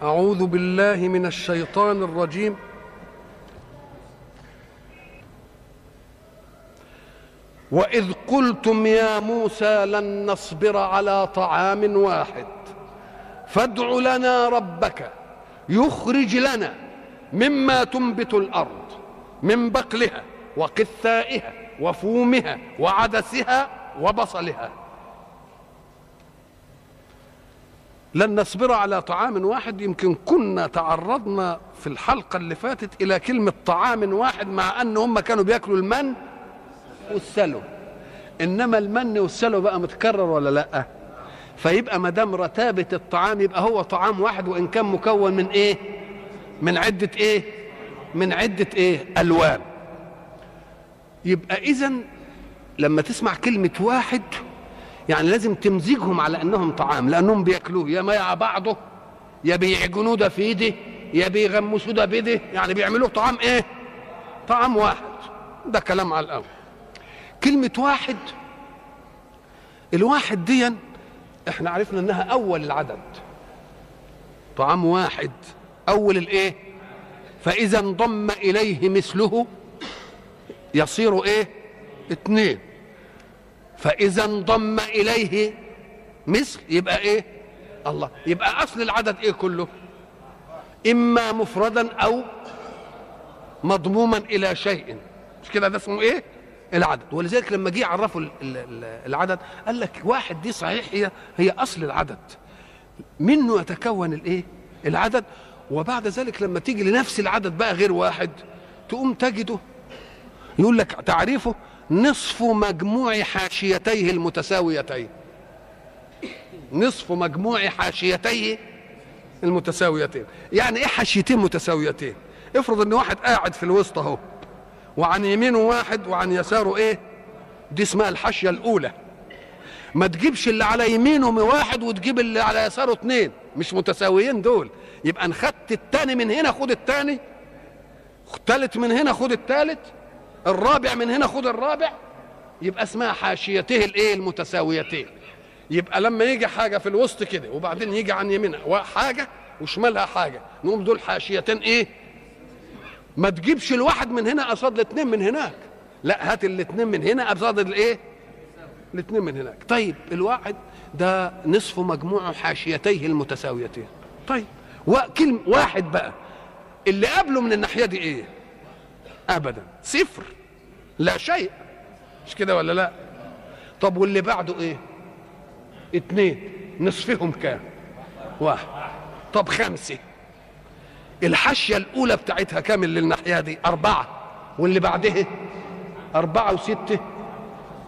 أعوذ بالله من الشيطان الرجيم. وإذ قلتم يا موسى لن نصبر على طعام واحد فادع لنا ربك يخرج لنا مما تنبت الأرض من بقلها وقثائها وفومها وعدسها وبصلها. لن نصبر على طعام واحد، يمكن كنا تعرضنا في الحلقة اللي فاتت إلى كلمة طعام واحد، مع أن هم كانوا بيأكلوا المن والسلو، إنما المن والسلو بقى متكرر ولا لأ؟ فيبقى ما دام رتابة الطعام يبقى هو طعام واحد، وإن كان مكون من إيه؟ من عدة إيه؟ من عدة إيه؟ ألوان. يبقى إذن لما تسمع كلمة واحد يعني لازم تمزجهم على انهم طعام، لانهم بياكلوه يا مع بعضه، يا بيعجنوه ده في ايده، يا بيغمسوه ده بيده، يعني بيعملوه طعام ايه؟ طعام واحد. ده كلام على الاول. كلمة واحد، الواحد دي احنا عرفنا انها اول العدد، طعام واحد اول الايه؟ فاذا انضم اليه مثله يصير ايه؟ اثنين. فإذا انضم إليه مثل يبقى إيه؟ الله. يبقى أصل العدد إيه كله؟ إما مفردا أو مضموما إلى شيء، مش كده؟ ده اسمه إيه؟ العدد. ولذلك لما جه يعرفوا العدد قال لك واحد دي صحيح هي أصل العدد، منه يتكون الإيه؟ العدد. وبعد ذلك لما تيجي لنفس العدد بقى غير واحد تقوم تجده يقول لك تعريفه نصف مجموع حاشيتيه المتساويتين. نصف مجموع حاشيتيه المتساويتين. يعني ايه حاشيتين متساويتين؟ افرض ان واحد قاعد في الوسط اهو، وعن يمينه واحد وعن يساره ايه؟ دي اسمها الحاشية الاولى. ما تجيبش اللي على يمينه واحد وتجيب اللي على يساره اثنين، مش متساويين دول. يبقى ان خدت الثاني من هنا خد الثاني، الثالث من هنا خد الثالث، الرابع من هنا خد الرابع، يبقى اسمها حاشيته الايه؟ المتساويتين. يبقى لما يجي حاجة في الوسط كده وبعدين يجي عن يمينها حاجة وشمالها حاجة، نقوم دول حاشيتين ايه؟ ما تجيبش الواحد من هنا قصاد الاثنين من هناك، لا هات الاثنين من هنا قصاد الايه؟ الاثنين من هناك. طيب الواحد ده نصف مجموع حاشيتيه المتساويتين. طيب وكلمه واحد بقى اللي قبله من الناحية دي ايه؟ ابدا صفر، لا شيء، مش كده ولا لا؟ طب واللي بعده ايه؟ اتنين، نصفهم كام؟ واحد. طب خمسة، الحاشية الأولى بتاعتها كام اللي الناحية دي؟ أربعة، واللي بعدها أربعة وستة.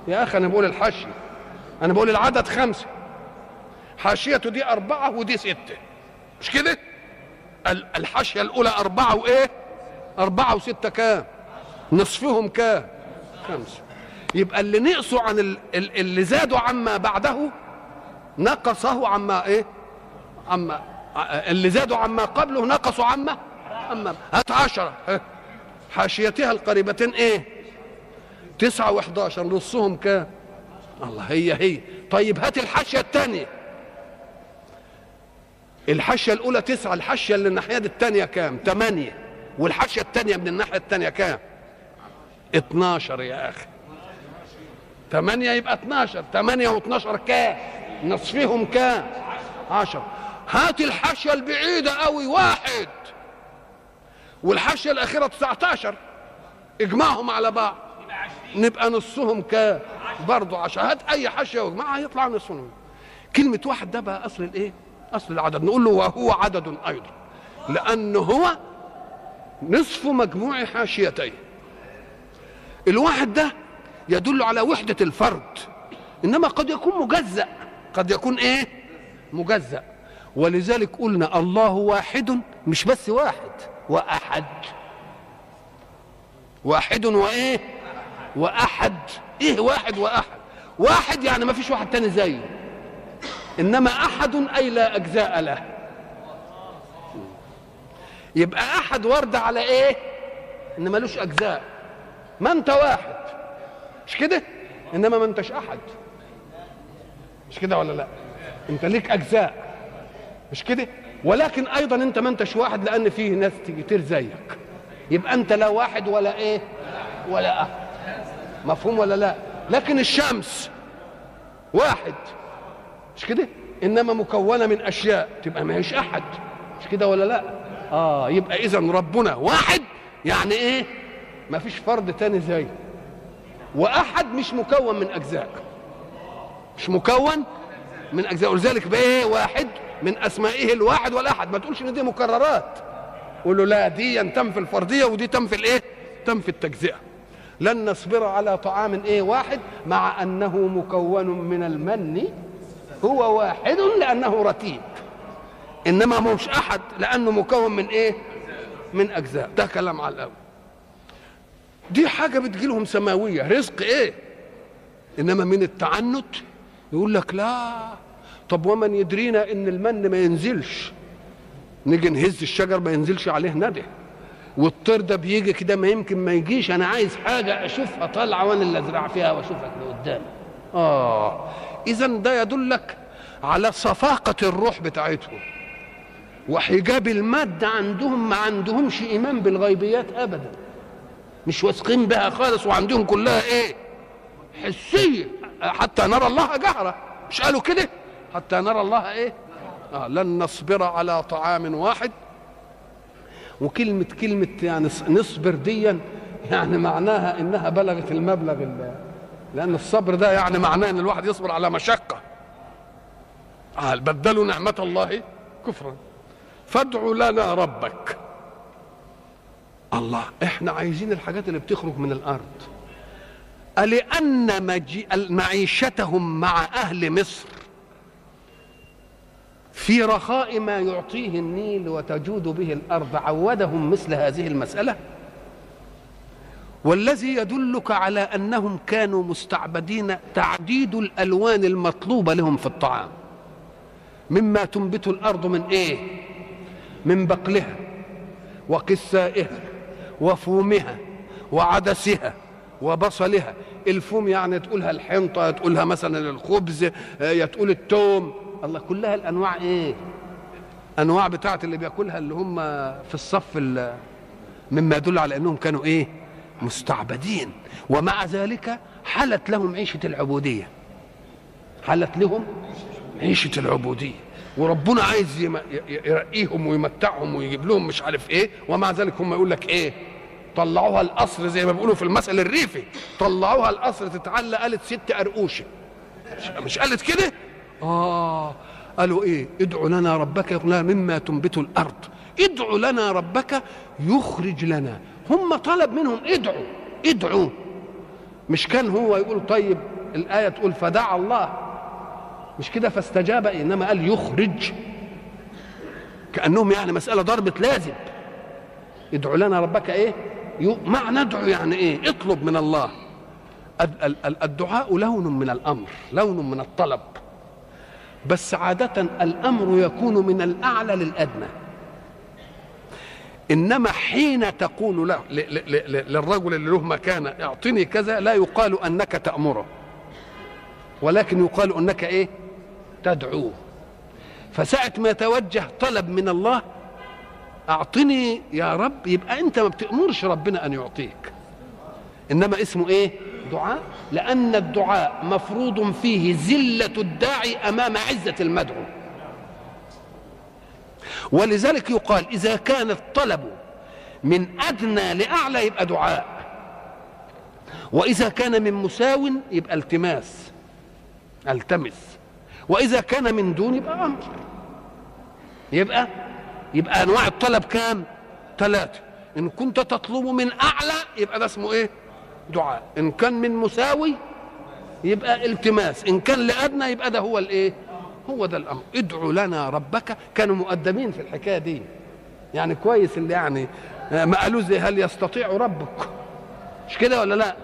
يا أخي أنا بقول الحاشية، أنا بقول العدد خمسة، حاشيته دي أربعة ودي ستة، مش كده؟ الحاشية الأولى أربعة وإيه؟ أربعة وستة كام؟ نصفهم كام؟ خمسة. يبقى اللي نقصوا عن اللي زادوا عما بعده نقصه عما إيه؟ عما اللي زادوا عما قبله نقصوا عما هات 10، حاشيتها القريبتين إيه؟ 9 و11، نصهم كام؟ الله هي هي. طيب هات الحاشية الثانية، الحاشية الأولى 9، الحاشية اللي الناحية دي الثانية كام؟ 8، والحاشية الثانية من الناحية الثانية كام؟ 12 يا أخي. 8 يبقى 12، 8 و12 كام؟ نصفهم كام؟ 10. هات الحاشية البعيدة قوي 1، والحاشية الأخيرة 19، اجمعهم على بعض نبقى نصهم كام؟ برضه 10. هات أي حاشية واجمعها يطلع نصهم. كلمة واحد ده بقى أصل الإيه؟ أصل العدد. نقول له وهو عدد أيضا، لأنه هو نصف مجموع حاشيتين. الواحد ده يدل على وحدة الفرد، إنما قد يكون مجزأ، قد يكون إيه؟ مجزأ. ولذلك قلنا الله واحد، مش بس واحد، وأحد. واحد وإيه؟ وأحد. إيه واحد وأحد؟ واحد يعني ما فيش واحد تاني زيه، إنما أحد أي لا أجزاء له. يبقى أحد ورد على إيه؟ إن ملوش أجزاء. ما أنت واحد، مش كده؟ إنما ما أنتش أحد، مش كده ولا لا؟ أنت ليك أجزاء، مش كده؟ ولكن ايضا انت ما انتش واحد لان فيه ناس كتير زيك، يبقى انت لا واحد ولا ايه ولا احد. مفهوم ولا لا؟ لكن الشمس واحد، مش كده؟ انما مكونة من اشياء، تبقى ما هيش احد، مش كده ولا لا؟ يبقى اذا ربنا واحد يعني ايه؟ ما فيش فرد تاني زيه، واحد مش مكون من اجزاء، مش مكون من اجزاء. ولذلك بايه؟ واحد من اسمائه الواحد والاحد. ما تقولش ان دي مكررات، قول له لا، دي تنفي الفردية ودي تنفي الايه؟ تنفي التجزئة. لن نصبر على طعام ايه؟ واحد، مع انه مكون من المن، هو واحد لانه رتيب، انما مش احد لانه مكون من ايه؟ من اجزاء. ده كلام على الاول. دي حاجة بتجيلهم سماوية، رزق ايه؟ انما من التعنت يقول لك لا، طب ومن يدرينا ان المن ما ينزلش، نيجي نهز الشجر ما ينزلش عليه ندى، والطير ده بيجي كده ما يمكن ما يجيش، انا عايز حاجة اشوفها طالعه وانا اللي ازرع فيها واشوفها كده قدامي. اذا ده يدلك على صفاقه الروح بتاعتهم وحجاب المادة عندهم. ما عندهمش ايمان بالغيبيات ابدا، مش واثقين بها خالص، وعندهم كلها ايه؟ حسية. حتى نرى الله جهره، مش قالوا كده؟ حتى نرى الله ايه؟ لن نصبر على طعام واحد. وكلمة كلمة يعني نصبر ديا يعني معناها انها بلغت المبلغ، لان الصبر ده يعني معناه ان الواحد يصبر على مشقة. بدلوا نعمة الله كفرا. فادعوا لنا ربك. الله، احنا عايزين الحاجات اللي بتخرج من الارض. لأن معيشتهم مع أهل مصر في رخاء ما يعطيه النيل وتجود به الأرض عودهم مثل هذه المسألة. والذي يدلك على أنهم كانوا مستعبدين تعديد الألوان المطلوبة لهم في الطعام، مما تنبت الأرض من إيه؟ من بقلها وقثائها وفومها وعدسها وبصلها. الفوم يعني تقولها الحنطة، تقولها مثلا الخبز، تقول التوم، الله، كلها الأنواع إيه؟ أنواع بتاعت اللي بياكلها اللي هم في الصف، مما يدل على أنهم كانوا إيه؟ مستعبدين. ومع ذلك حلت لهم عيشة العبودية، حلت لهم عيشة العبودية، وربنا عايز يرقيهم ويمتعهم ويجيب لهم مش عارف إيه، ومع ذلك هم يقول لك إيه؟ طلعوها القصر، زي ما بيقولوا في المثل الريفي، طلعوها القصر تتعلى، قالت ست قرقوشه، مش قالت كده؟ قالوا ايه؟ ادعوا لنا ربك يخرج لنا مما تنبت الارض، ادعوا لنا ربك يخرج لنا. هم طلب منهم ادعوا، ادعوا، مش كان هو يقول طيب الآية تقول فدعا الله، مش كده فاستجاب، انما قال يخرج، كأنهم يعني مسألة ضربة لازم. ادعوا لنا ربك ايه؟ معنى ادعو يعني ايه؟ اطلب من الله. الدعاء لون من الامر، لون من الطلب، بس عادة الامر يكون من الاعلى للادنى. انما حين تقول له للرجل اللي له مكانه اعطني كذا، لا يقال انك تأمره، ولكن يقال انك ايه؟ تدعوه. فساعة ما يتوجه طلب من الله اعطني يا رب، يبقى انت ما بتأمرش ربنا ان يعطيك، انما اسمه ايه؟ دعاء. لان الدعاء مفروض فيه ذلة الداعي امام عزة المدعو. ولذلك يقال اذا كان الطلب من ادنى لاعلى يبقى دعاء، واذا كان من مساو يبقى التماس، التمس، واذا كان من دون يبقى امر. يبقى انواع الطلب كام؟ 3. ان كنت تطلب من اعلى يبقى ده اسمه ايه؟ دعاء. ان كان من مساوي يبقى التماس، ان كان لادنى يبقى ده هو الايه؟ هو ده الامر. ادعوا لنا ربك. كانوا مؤدبين في الحكاية دي، يعني كويس اللي يعني ما قالوا زي هل يستطيع ربك، مش كده ولا لا؟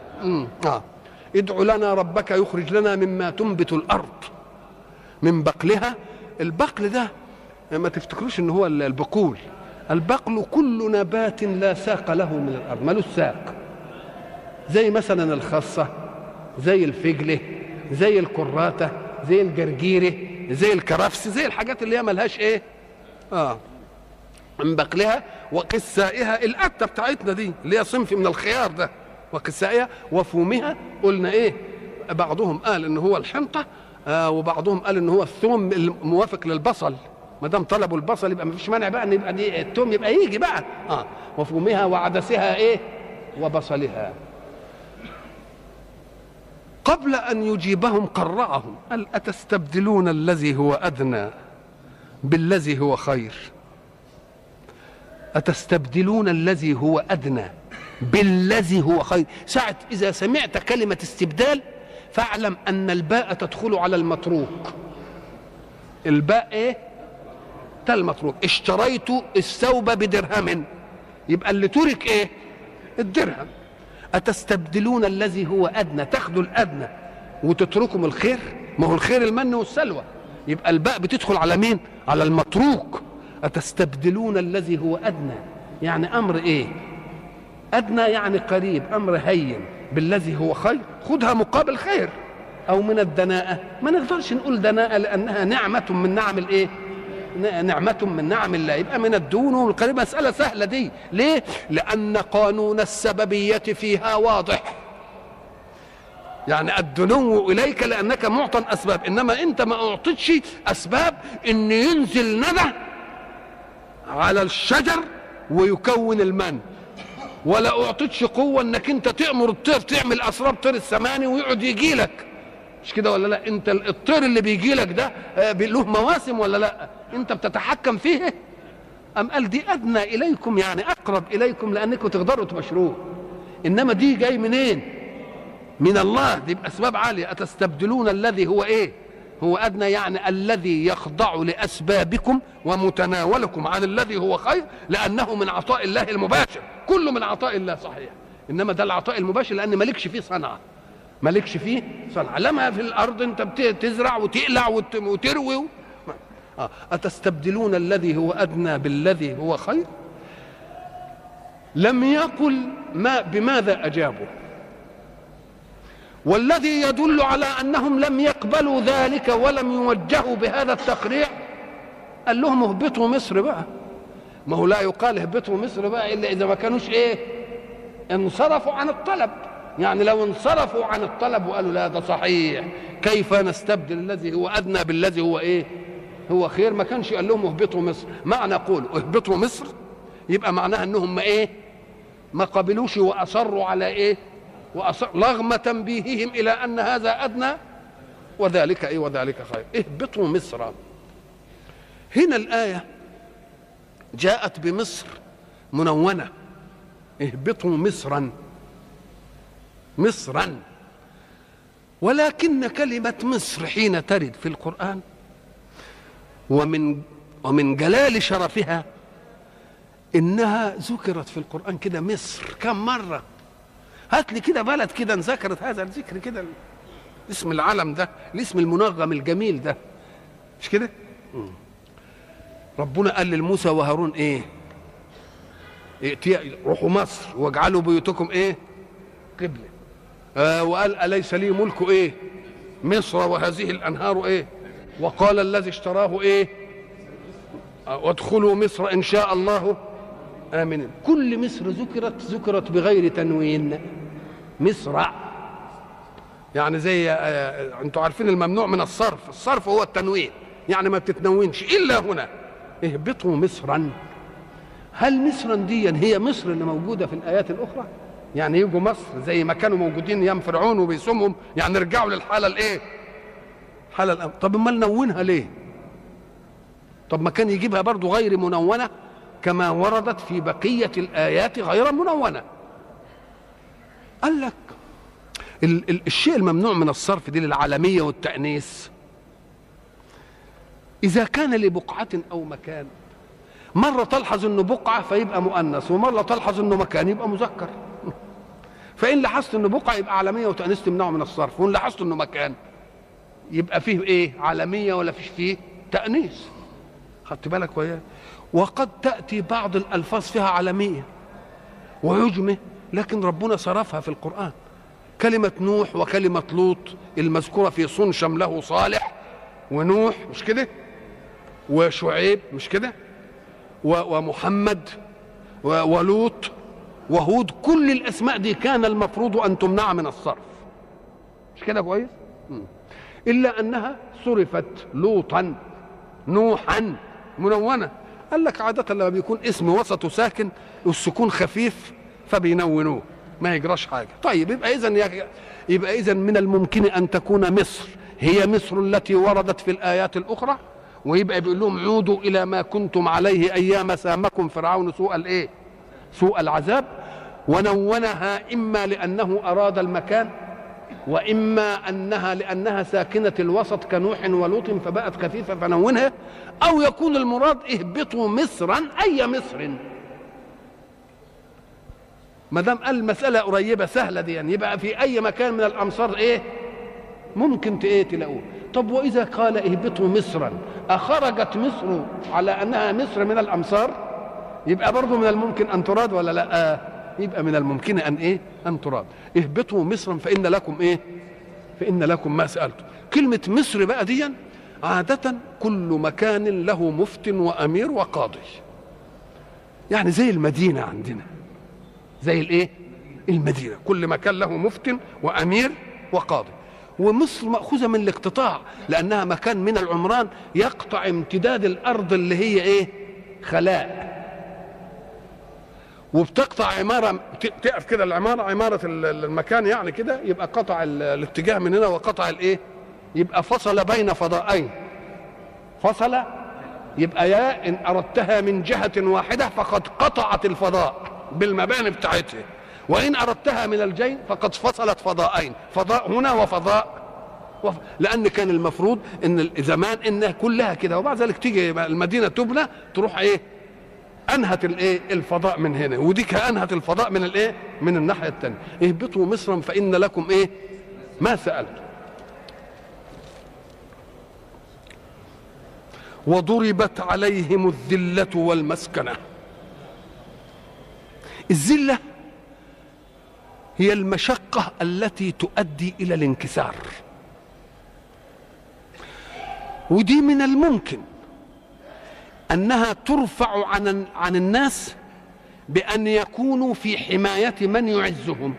ادعوا لنا ربك يخرج لنا مما تنبت الارض من بقلها. البقل ده ما تفتكروش ان هو البقول، البقل كل نبات لا ساق له من الارض، مالوش ساق، زي مثلا الخاصة، زي الفجله، زي الكراته، زي الجرجيره، زي الكرفس، زي الحاجات اللي هي ملهاش ايه؟ من بقلها وقثائها، القته بتاعتنا دي اللي هي صنف من الخيار ده، وقثائها وفومها. قلنا ايه؟ بعضهم قال ان هو الحنطة، وبعضهم قال ان هو الثوم الموافق للبصل، ما دام طلبوا البصل يبقى ما فيش مانع بقى ان يبقى دي الثوم يبقى يجي بقى. وفومها وعدسها ايه؟ وبصلها. قبل ان يجيبهم قرعهم، قال اتستبدلون الذي هو ادنى بالذي هو خير؟ أتستبدلون الذي هو أدنى بالذي هو خير. ساعة إذا سمعت كلمة استبدال فاعلم أن الباء تدخل على المتروك. الباء إيه؟ المتروك. اشتريت الثوب بدرهم، يبقى اللي ترك إيه؟ الدرهم. أتستبدلون الذي هو أدنى، تاخدوا الأدنى وتتركوا الخير؟ ما هو الخير المن والسلوى، يبقى الباء بتدخل على مين؟ على المتروك. أتستبدلون الذي هو أدنى، يعني أمر إيه؟ أدنى يعني قريب، أمر هين، بالذي هو خير، خدها مقابل خير. أو من الدناءة، ما نقدرش نقول دناءة لأنها نعمة من نعم الإيه؟ نعمة من نعم الله، يبقى من الدون والقريب. مسألة سهلة دي، ليه؟ لأن قانون السببية فيها واضح، يعني الدنو إليك لأنك معطى أسباب، إنما أنت ما أعطيتش أسباب إن ينزل ندى على الشجر ويكون المن، ولا اعطيتش قوة انك انت تامر الطير تعمل اسراب طير السماني ويقعد يجي لك، مش كده ولا لا؟ انت الطير اللي بيجي لك ده له مواسم ولا لا؟ انت بتتحكم فيه؟ ام قال دي ادنى اليكم، يعني اقرب اليكم لانكم تقدروا تبشروه، انما دي جاي منين؟ من الله، دي باسباب عالية. اتستبدلون الذي هو ايه؟ هو أدنى، يعني الذي يخضع لأسبابكم ومتناولكم عن الذي هو خير، لأنه من عطاء الله المباشر، كله من عطاء الله صحيح، إنما ده العطاء المباشر لأن مالكش فيه صنعة، مالكش فيه صنعة، لما في الأرض أنت بتزرع وتقلع وتروي. أتستبدلون الذي هو أدنى بالذي هو خير؟ لم يقل ما بماذا أجابوا، والذي يدل على أنهم لم يقبلوا ذلك ولم يوجهوا بهذا التقريع قال لهم اهبطوا مصر بقى. ما هو لا يقال اهبطوا مصر بقى إلا إذا ما كانوش إيه؟ انصرفوا عن الطلب. يعني لو انصرفوا عن الطلب وقالوا لا ده صحيح، كيف نستبدل الذي هو أدنى بالذي هو إيه؟ هو خير، ما كانش قال لهم اهبطوا مصر. معنى قول اهبطوا مصر يبقى معناها أنهم ما إيه؟ ما قبلوش وأصروا على إيه؟ رغم تنبيههم إلى أن هذا أدنى وذلك إيه؟ وذلك خير. اهبطوا مصر. هنا الآية جاءت بمصر منونة، اهبطوا مصرا، مصرا، ولكن كلمة مصر حين ترد في القرآن ومن جلال شرفها إنها ذكرت في القرآن كده مصر كم مرة. هات لي كده بلد كده انذكرت هذا الذكر كده، اسم العلم ده، الاسم المنغم الجميل ده، مش كده؟ ربنا قال لموسى وهارون ايه؟ روحوا مصر واجعلوا بيوتكم ايه؟ قبلة. وقال أليس لي ملك ايه؟ مصر وهذه الأنهار ايه؟ وقال الذي اشتراه ايه؟ وادخلوا مصر إن شاء الله آمنين. كل مصر ذكرت بغير تنوين، مصر يعني زي انتوا عارفين الممنوع من الصرف، الصرف هو التنوين، يعني ما بتتنونش إلا هنا. اهبطوا مصرا. هل مصرا دي هي مصر اللي موجودة في الآيات الأخرى؟ يعني يجوا مصر زي ما كانوا موجودين ايام فرعون وبيسمهم، يعني رجعوا للحالة الايه؟ حالة الأمر. طب امال نونها ليه؟ طب ما كان يجيبها برضو غير منونة كما وردت في بقية الآيات غير منونة. قال لك الشيء الممنوع من الصرف دي للعالمية والتأنيس إذا كان لبقعة أو مكان، مرة تلحظ إنه بقعة فيبقى مؤنث، ومرة تلحظ إنه مكان يبقى مذكر. فإن لاحظت إنه بقعة يبقى عالمية وتأنيث تمنعه من الصرف، وإن لاحظت إنه مكان يبقى فيه إيه؟ عالمية ولا فيش فيه تأنيث. خدت بالك وياه؟ وقد تأتي بعض الألفاظ فيها عالمية وعجمة، لكن ربنا صرفها في القرآن. كلمة نوح وكلمة لوط المذكورة في صن شمله صالح ونوح، مش كده؟ وشعيب، مش كده؟ ومحمد ولوط وهود، كل الأسماء دي كان المفروض أن تمنع من الصرف، مش كده كويس؟ إلا أنها صرفت لوطا نوحا منونة. قال لك عادة لما بيكون اسم وسطه ساكن والسكون خفيف فبينونوه ما يجراش حاجة. طيب يبقى إذن من الممكن أن تكون مصر هي مصر التي وردت في الآيات الأخرى، ويبقى بيقول لهم عودوا إلى ما كنتم عليه أيام سامكم فرعون سوء الإيه؟ سوء العذاب. ونونها إما لأنه أراد المكان، وإما أنها لأنها ساكنة الوسط كنوح ولوط فبقت خفيفة فنونها، أو يكون المراد اهبطوا مصرا أي مصر. ما دام قال المسألة قريبة سهلة دي، يعني يبقى في أي مكان من الأمصار إيه ممكن إيه تلاقوه. طب وإذا قال اهبطوا مصرا أخرجت مصر على أنها مصر من الأمصار، يبقى برضو من الممكن أن تراد ولا لا؟ يبقى من الممكن أن إيه؟ أن تراد. اهبطوا مصرا فإن لكم إيه؟ فإن لكم ما سألتم. كلمة مصر بقى دي عادة كل مكان له مفت وأمير وقاضي، يعني زي المدينة عندنا، زي الإيه؟ المدينة، كل مكان له مفت وأمير وقاضي. ومصر مأخوذة من الاقتطاع لأنها مكان من العمران يقطع امتداد الأرض اللي هي إيه؟ خلاء، وبتقطع عمارة، تقف كده العمارة، عمارة المكان يعني كده، يبقى قطع الاتجاه من هنا وقطع الإيه؟ يبقى فصل بين فضائين، فصل، يبقى يا إن أردتها من جهة واحدة فقد قطعت الفضاء بالمباني بتاعتها، وإن أردتها من الجين فقد فصلت فضائين، فضاء هنا وفضاء لأن كان المفروض إن زمان إنها كلها كده، وبعد ذلك تيجي المدينة تبنى تروح إيه؟ أنهت الإيه؟ الفضاء من هنا، وديك أنهت الفضاء من الإيه؟ من الناحية الثانية. اهبطوا مصرا فإن لكم إيه؟ ما سألتم. وضربت عليهم الذلة والمسكنة. الذلة هي المشقة التي تؤدي إلى الانكسار، ودي من الممكن أنها ترفع عن الناس بأن يكونوا في حماية من يعزهم،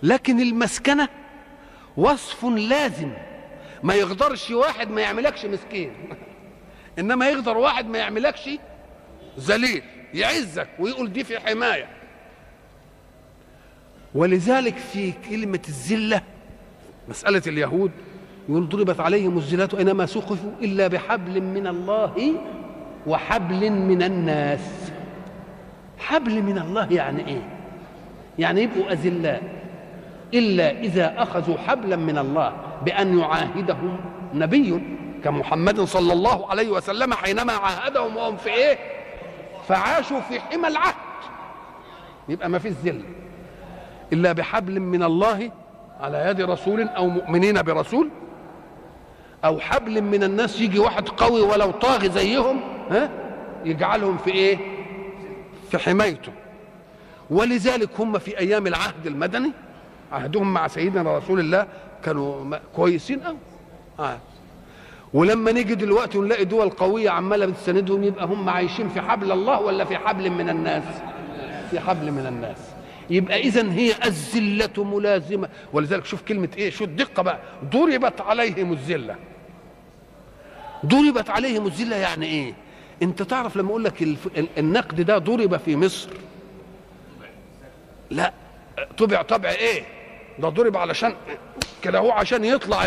لكن المسكنة وصف لازم، ما يقدرش واحد ما يعملكش مسكين، إنما يقدر واحد ما يعملكش ذليل، يعزك ويقول دي في حماية. ولذلك في كلمة الذلة مسألة اليهود يقول ضربت عليهم الذلة أينما سقفوا إلا بحبل من الله وحبل من الناس. حبل من الله يعني إيه؟ يعني يبقوا أذلاء إلا إذا أخذوا حبلا من الله بأن يعاهدهم نبي كمحمد صلى الله عليه وسلم حينما عاهدهم وهم في إيه؟ فعاشوا في حمى العهد، يبقى ما فيش ذلة إلا بحبل من الله على يد رسول أو مؤمنين برسول، أو حبل من الناس يجي واحد قوي ولو طاغي زيهم، ها، يجعلهم في إيه؟ في حمايته. ولذلك هم في أيام العهد المدني عهدهم مع سيدنا رسول الله كانوا كويسين أوي. ولما نيجي دلوقتي ونلاقي دول قوية عمالة بتساندهم، يبقى هم عايشين في حبل الله ولا في حبل من الناس؟ في حبل من الناس. يبقى إذن هي الذلة ملازمة. ولذلك شوف كلمة إيه، شو الدقة بقى، ضربت عليهم الذلة. ضربت عليهم الذلة يعني إيه؟ أنت تعرف لما أقول لك النقد ده ضرب في مصر، لا طبع طبع إيه؟ ده ضرب علشان كده هو عشان يطلع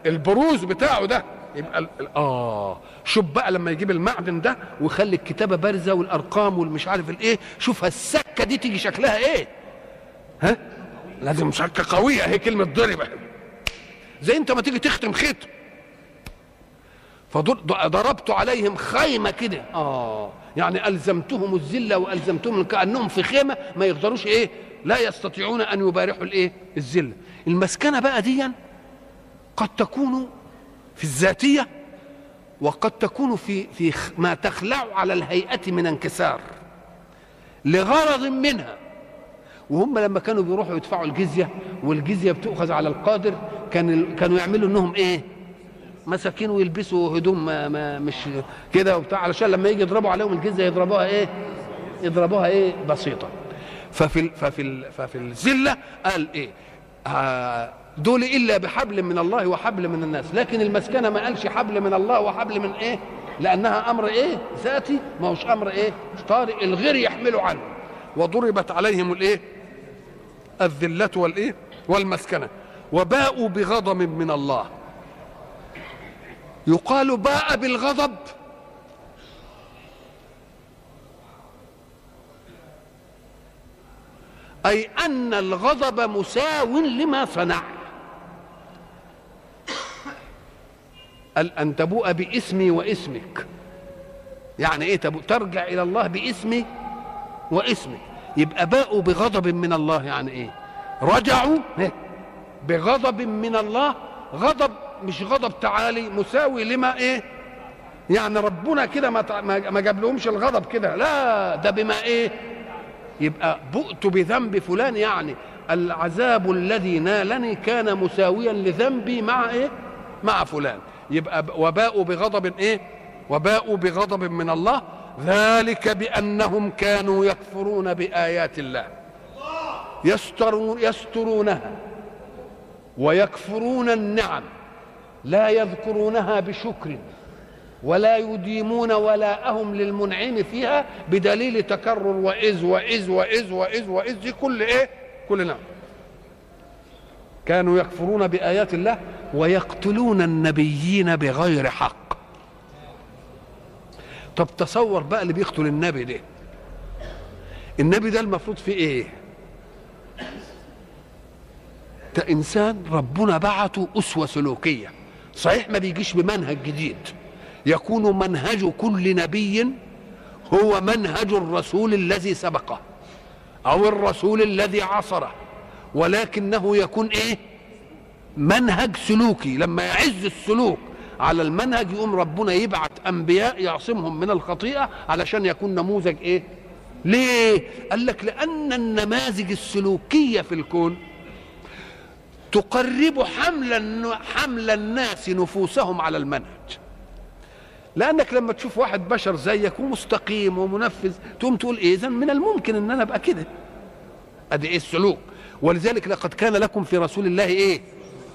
البروز بتاعه ده، يبقى شوف بقى لما يجيب المعدن ده ويخلي الكتابة بارزة والارقام والمش عارف الايه، شوف السكة دي تيجي شكلها ايه؟ ها؟ لازم سكة قوية، هي كلمة ضربه زي انت ما تيجي تختم ختم، فضربت عليهم خيمة كده، يعني الزمتهم الذلة والزمتهم كانهم في خيمة ما يقدروش ايه؟ لا يستطيعون ان يبارحوا الايه؟ الذلة. المسكنة بقى دي قد تكون في الذاتية، وقد تكون في ما تخلع على الهيئة من انكسار لغرض منها. وهم لما كانوا بيروحوا يدفعوا الجزية، والجزية بتؤخذ على القادر، كانوا يعملوا انهم ايه؟ مساكين، ويلبسوا هدوم ما مش كده وبتاع، علشان لما يجي يضربوا عليهم الجزية يضربوها ايه؟ يضربوها ايه؟ بسيطة. ففي الذلة قال ايه؟ دول الا بحبل من الله وحبل من الناس، لكن المسكنة ما قالش حبل من الله وحبل من ايه؟ لانها امر ايه؟ ذاتي، ما هوش امر ايه؟ طارئ الغير يحمله عنه. وضربت عليهم الايه؟ الذلة والايه؟ والمسكنة، وباءوا بغضب من الله. يقال باء بالغضب أي أن الغضب مساو لما صنع. قال أن تبوء باسمي واسمك، يعني إيه تبوء؟ ترجع إلى الله باسمي واسمك. يبقى باءوا بغضب من الله يعني إيه؟ رجعوا بغضب من الله، غضب مش غضب تعالي، مساوي لما إيه؟ يعني ربنا كده ما جاب لهمش الغضب كده، لا ده بما إيه؟ يبقى بؤت بذنب فلان، يعني العذاب الذي نالني كان مساويا لذنبي مع ايه؟ مع فلان. يبقى وباءوا بغضب ايه؟ وباءوا بغضب من الله، ذلك بأنهم كانوا يكفرون بآيات الله، يسترونها ويكفرون النعم، لا يذكرونها بشكر ولا يديمون ولاءهم للمنعم فيها، بدليل تكرر وإذ وإذ وإذ وإذ وإذ دي كل إيه؟ كل نعم. كانوا يكفرون بآيات الله ويقتلون النبيين بغير حق. طب تصور بقى اللي بيقتل النبي ده، النبي ده المفروض فيه إيه؟ ده إنسان ربنا بعته أسوة سلوكية، صحيح ما بيجيش بمنهج جديد، يكون منهج كل نبي هو منهج الرسول الذي سبقه أو الرسول الذي عصره، ولكنه يكون إيه؟ منهج سلوكي. لما يعز السلوك على المنهج يقوم ربنا يبعث أنبياء يعصمهم من الخطيئة علشان يكون نموذج إيه؟ ليه؟ قال لك لأن النماذج السلوكية في الكون تقرب حمل الناس نفوسهم على المنهج. لأنك لما تشوف واحد بشر زيك ومستقيم ومنفذ تقوم تقول إيه؟ إذن من الممكن إن أنا أبقى كده. أدي إيه السلوك. ولذلك لقد كان لكم في رسول الله إيه؟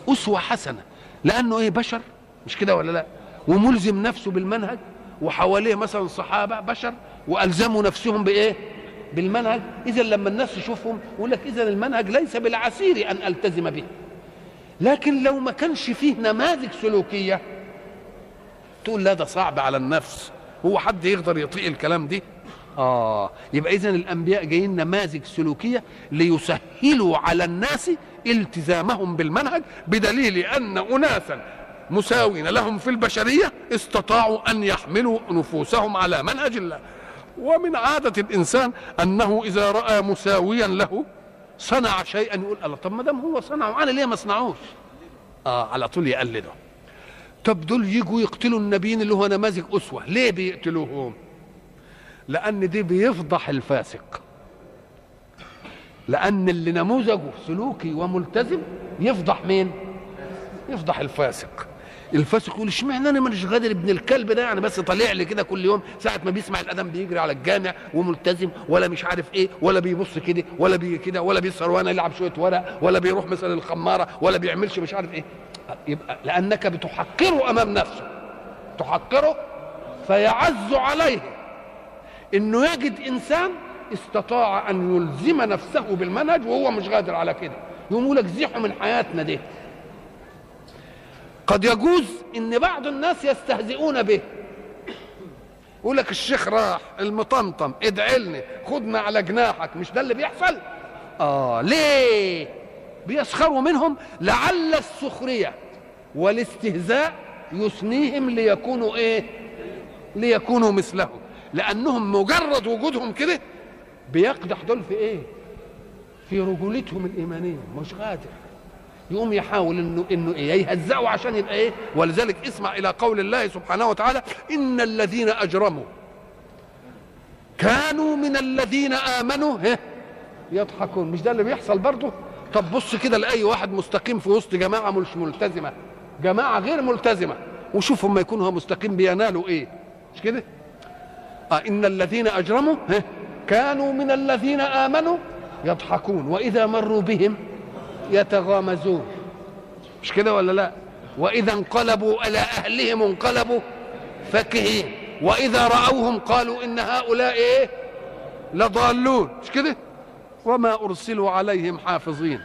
أسوة حسنة، لأنه إيه؟ بشر، مش كده ولا لا؟ وملزم نفسه بالمنهج، وحواليه مثلا صحابة بشر وألزموا نفسهم بإيه؟ بالمنهج. إذن لما الناس تشوفهم يقول لك إذن المنهج ليس بالعسير أن ألتزم به. لكن لو ما كانش فيه نماذج سلوكية تقول لا ده صعب على النفس، هو حد يقدر يطيق الكلام دي؟ يبقى إذن الأنبياء جايين نماذج سلوكية ليسهلوا على الناس التزامهم بالمنهج، بدليل أن أناسا مساوين لهم في البشرية استطاعوا أن يحملوا نفوسهم على منهج الله. ومن عادة الإنسان أنه إذا رأى مساويا له صنع شيئا يقول الله، طب ما دام هو صنعه أنا ليه ما صنعوش؟ على طول يقلده. طب دول يجوا يقتلوا النبيين اللي هو نماذج أسوة، ليه بيقتلوهم؟ لأن دي بيفضح الفاسق، لأن اللي نموذجه سلوكي وملتزم يفضح مين؟ يفضح الفاسق. الفاسق يقول اشمعنى انا مش غادر ابن الكلب ده، يعني بس طالع لي كده كل يوم ساعة ما بيسمع الادم بيجري على الجامع وملتزم ولا مش عارف ايه، ولا بيبص كده ولا بي كده، ولا بيسهر وانا يلعب شوية ورق، ولا بيروح مثلا الخماره، ولا بيعملش مش عارف ايه. يبقى لانك بتحقره امام نفسه، تحقره، فيعز عليه انه يجد انسان استطاع ان يلزم نفسه بالمنهج وهو مش قادر على كده، يقوم لك زيحه من حياتنا دي. قد يجوز ان بعض الناس يستهزئون به، يقول لك الشيخ راح المطمطم ادعلني خدنا على جناحك، مش ده اللي بيحصل؟ ليه بيسخروا منهم؟ لعل السخرية والاستهزاء يثنيهم ليكونوا ايه؟ ليكونوا مثلهم، لانهم مجرد وجودهم كده بيقدح دول في ايه؟ في رجولتهم الايمانية، مش قادر يقوم يحاول انه ايه يهزقه عشان يبقى ايه. ولذلك اسمع الى قول الله سبحانه وتعالى: ان الذين اجرموا كانوا من الذين امنوا يضحكون. مش ده اللي بيحصل برضه؟ طب بص كده لاي واحد مستقيم في وسط جماعة مش ملتزمة، جماعة غير ملتزمة، وشوفوا ما يكونوا مستقيم بينالوا ايه، مش كده؟ ان الذين اجرموا كانوا من الذين امنوا يضحكون واذا مروا بهم يتغامزون، مش كده ولا لا؟ واذا انقلبوا الى اهلهم انقلبوا فكهين واذا راوهم قالوا ان هؤلاء ايه لضالون، مش كده؟ وما ارسلوا عليهم حافظين.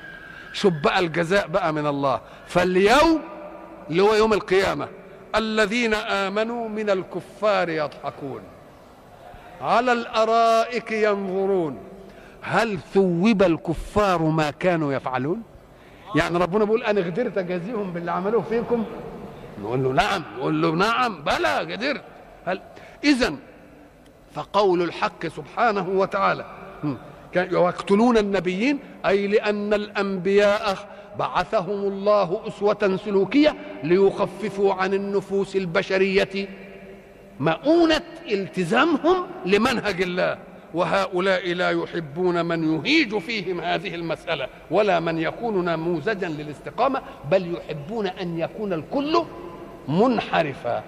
شوف بقى الجزاء بقى من الله. فاليوم اللي هو يوم القيامة الذين آمنوا من الكفار يضحكون على الأرائك ينظرون هل ثوب الكفار ما كانوا يفعلون. يعني ربنا بيقول أنا قدرت أجازيهم باللي عملوه فيكم؟ نقول له نعم، نقول له نعم بلى قدرت. هل إذن فقول الحق سبحانه وتعالى ويقتلون النبيين، أي لأن الأنبياء بعثهم الله أسوة سلوكية ليخففوا عن النفوس البشرية مؤونة التزامهم لمنهج الله، وهؤلاء لا يحبون من يهيج فيهم هذه المسألة ولا من يكون نموذجا للاستقامة، بل يحبون أن يكون الكل منحرفا.